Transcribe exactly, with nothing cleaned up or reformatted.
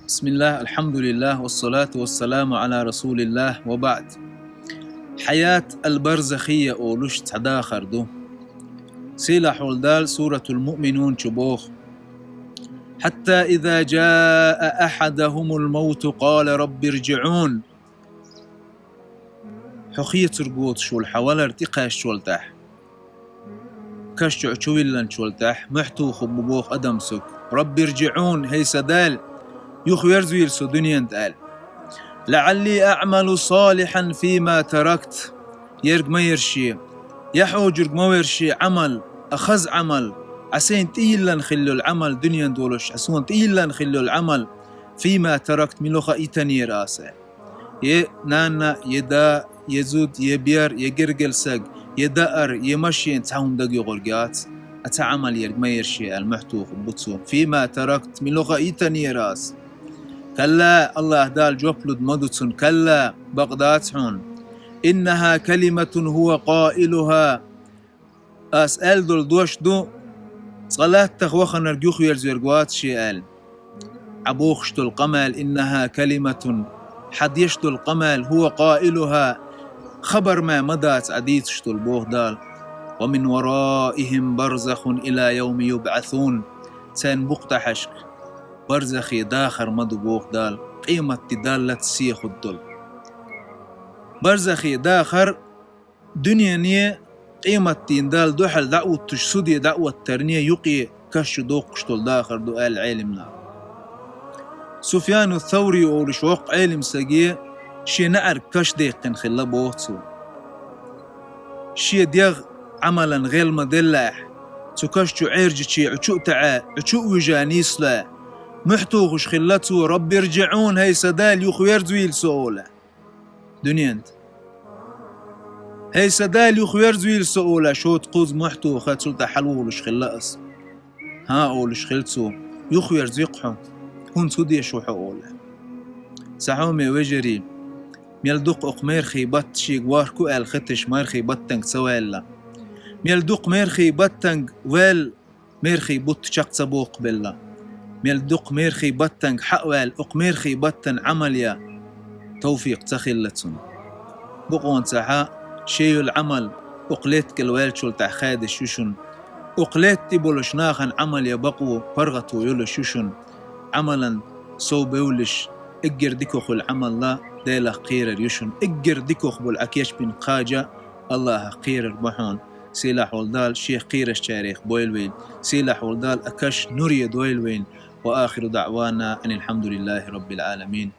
بسم الله، الحمد لله، والصلاة والسلام على رسول الله، وبعد. حياة البرزخية олуш цхьа дахар ду. Сийлахь волу Дала Суратул Муъминун чу боху: حتى إذا جاء أحدهم الموت قال رب ارجعون. Хьо хецарг воцуш волу хьан валар тӀекхаьчча волу тӀехь, каш чу чувилланчул тӀаьхьа мохь тухур бу боху адамас: «Рабби рджиӀун, хӀей сан Дала, юхаверзавийла со дуьненна», — аьлла. «ЛаӀалли аӀмалу салихьан фима таракт». Ерг ма ерши, я хьожург ма верши Ӏамал, а хаза Ӏамал, Ӏа сайна тӀейиллина хилла йолу Ӏамал, дуьненна долуш Ӏа суна тӀейиллина хилла йолу Ӏамал, фима таракт, мила хаа йитинера аса. Е нана, е да, е зуда, е бер, е гергара саг, е даар, е машен, цхьа хӀума дага йогӀург яц. Аса цхьа Ӏамал ерг ма ерши аьлла, мохь тухур бу цо. Фима таракт, мила хаа йитинера аса. Калла, Аллахь Дала жоп лур ма ду цунна, калла, бакъ дац хьуна. Иннаха калиматун хӀува къаилуха. Ас аьлла долу дош ду, цкъа латтах ваханарг юхаверзверг вац шен аьлла. Ӏа бохуш долу къамел, иннаха калиматун, хьан деш долу къамел, хӀува къаилуха, хабар ма ма дац Ӏа дийцуш долу, боху Дала. Ва мин вараихим барзахун ила явми юбӀасун. Царна букъа тӀехьашка барзахе дахар ма ду, боху Дала, къематде даллалц сехуд долу. Барзахе дахар дуьнене къематдийнан Далла дуьхьал дӀа а уттуш, суде дӀа а оттарне юкъе каш чу доккхуш долу дахар ду аьлла Ӏелимнаха. Суфьяну Саври олуш воккха Ӏелим саге шен неӀарг каш даьккхина хилла боху цо. Шен дегӀ Ӏамалан гӀел ма деллехь, цу каш чу Ӏержаче Ӏу чу а таӀа, Ӏу чу а вижа нийсла, мохь тухуш хилла цо: «Рабби рджиӀун, хӀей сан Дала, юхаверзавийла со», — ола. Дуьненна тӀе. «ХӀей сан Дала, юхаверзавийла со», — ола, шоца кхузза мохь тоха, цул тӀаьхьа хьалаволуш хилла аса. «ХӀан», — олуш хилла цо, — «юхаверзаве-кх хьо, хӀунца хӀун деш ву хьо?» — ола. Сан хьоме вежарий, мел дукха окху мерхий батта шега варх ку аьлла хеташ, мерхий баттанга ца ваьлла. Мел дукха мерхий баттанга ваьлла, мерхий бутт чекх ца боккхабелла. Мел дукха мерхий баттанга хьа а ваьлла, окху мерхий баттана Ӏамал ян товфикъ ца хилла цунна. Бакъонца хьа шен йолу Ӏамал окху лаьтта кӀел ваьллачул тӀаьхьа хаьдаш ю шуна. Окху лаьтта тӀе болуш нахана Ӏамал ян бакъо, паргӀато йолуш ю шуна. Ӏамалан сов бевллаш, эггара дикох йолу Ӏамал ян Делах кхерар ю шуна. Эггара дикох болу Ӏа кечбина кхача Аллахах кхерар бу хьуна. Сийлахь волу Дала Шех кхерачарех бойла вайна. Сийлахь волу Дала а каш нуре дойла вайна. Ва ахиру даъвана анил хьамдулиллахи раббил Ӏаламин.